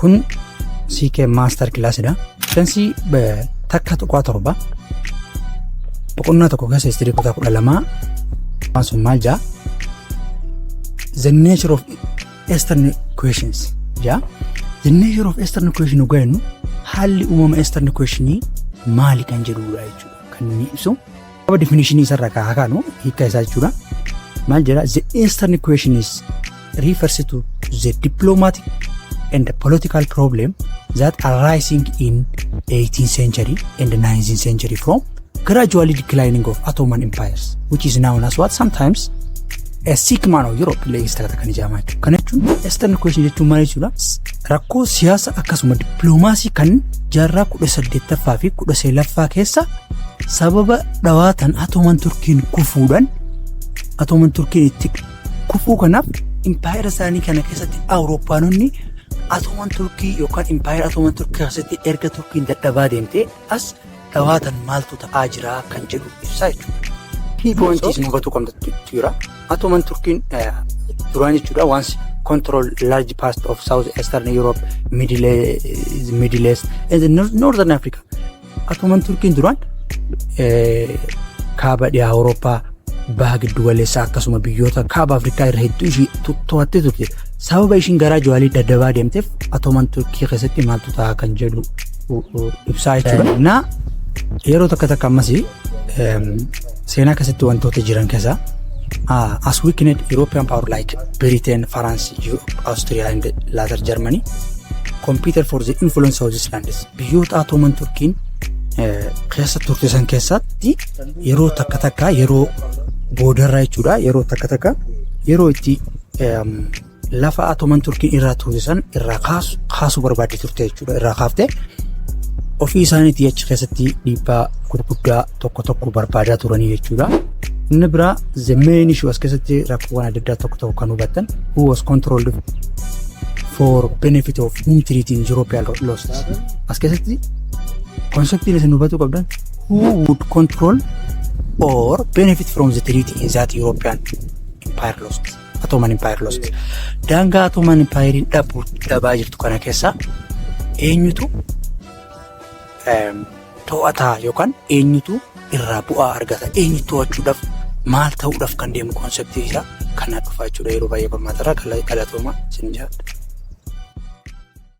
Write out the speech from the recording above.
Kun CK Master Classidha. Sensii 1.7 boqonnaa 1 keessa history kutaa 12 waan sun maal jaa? The nature of Eastern questions jaa. The nature of Eastern question dhugaa jennu, haalli uumama Eastern questionii maali kan jedhudha jechuudha kan inni ibsu. Qaba definition isarraa kaa kaanu hiika isaa jechuudha. Maal jedha? The Eastern question is refers to the diplomatic and political problem that arising in 18th century and 19th century from gradually declining of Ottoman empires, which is known as what, sometimes a sick man of Europe illee takka kan ijaamaa jechuudha. Kana jechuun Eastern question jechuun maal jechuudha? Rakkoo siyaasa akkasuma dippiloomaasii kan jaarraa 18ffaa fi 19ffaa keessa sababa dhawaatan Ottoman Turkiin kufuudhaan, Ottoman Turkiin itti kufuu kanaaf impaayera isaanii kana keessatti Awurooppaanonni Ottoman Turkii yookaan impaayera Ottoman Turkii keessatti erga Turkiin dadhabaa deemtee as dhawaatan maaltu ta'aa jira kan jedhu ibsaa jechuudha. Key point isin hubachuu qabdu jira. Ottoman Turkiin duraan jechuudha once control large part of South Eastern Europe, Middle East and Northern Africa. Ottoman Turkiin duraan kaaba dhiyaa Awurooppaa, baha giddu galeessaa akkasuma biyyoota kaaba Afrikaa irra hedduu ishii to'attee turte. Sababa ishiin garaa jawaalii dadhabaa deemteef Ottoman Turkii keessatti maaltu ta'a kan jedhu ibsaa jechuudha. Na yeroo takka takka ammas seenaa keessatti wantoota jiran keessaa as weakened European power like Britain, France, Europe, Austria and later Germany competed for the influence of these lands. Biyyoota Ottoman Turkiin keessa turte san keessatti yeroo takka takka, yeroo boodarraa jechuudha, yeroo takka takka yeroo itti lafa Ottoman Turkiin irraa turte san irraa kaasuu barbaadde turte jechuudha. Irraa kaaftee ofii isaaniitii achi keessatti dhiibbaa gurguddaa tokko tokko barbaadaa turanii jechuudha. Inni biraa the main issue as keessatti rakkoowwan adda addaa tokko tokko kan hubattan, who was controlled for benefit of whom treaty in European lost. As keessatti conceptiin isin hubachuu qabdan, who would control or benefit from the treaty in that European empire lost. Ottoman Empire lost. Daangaa Ottoman Empire dhabaa jirtu kana keessa eenyutu to'ataa yookaan eenyutu irraa bu'aa argata, eenyu to'achuudhaaf maal ta'uudhaaf kan deemu conceptii isaa kana dhufaa jechuudha. Yeroo baay'ee qormaatarraa. Galatooma, isin jaalladha.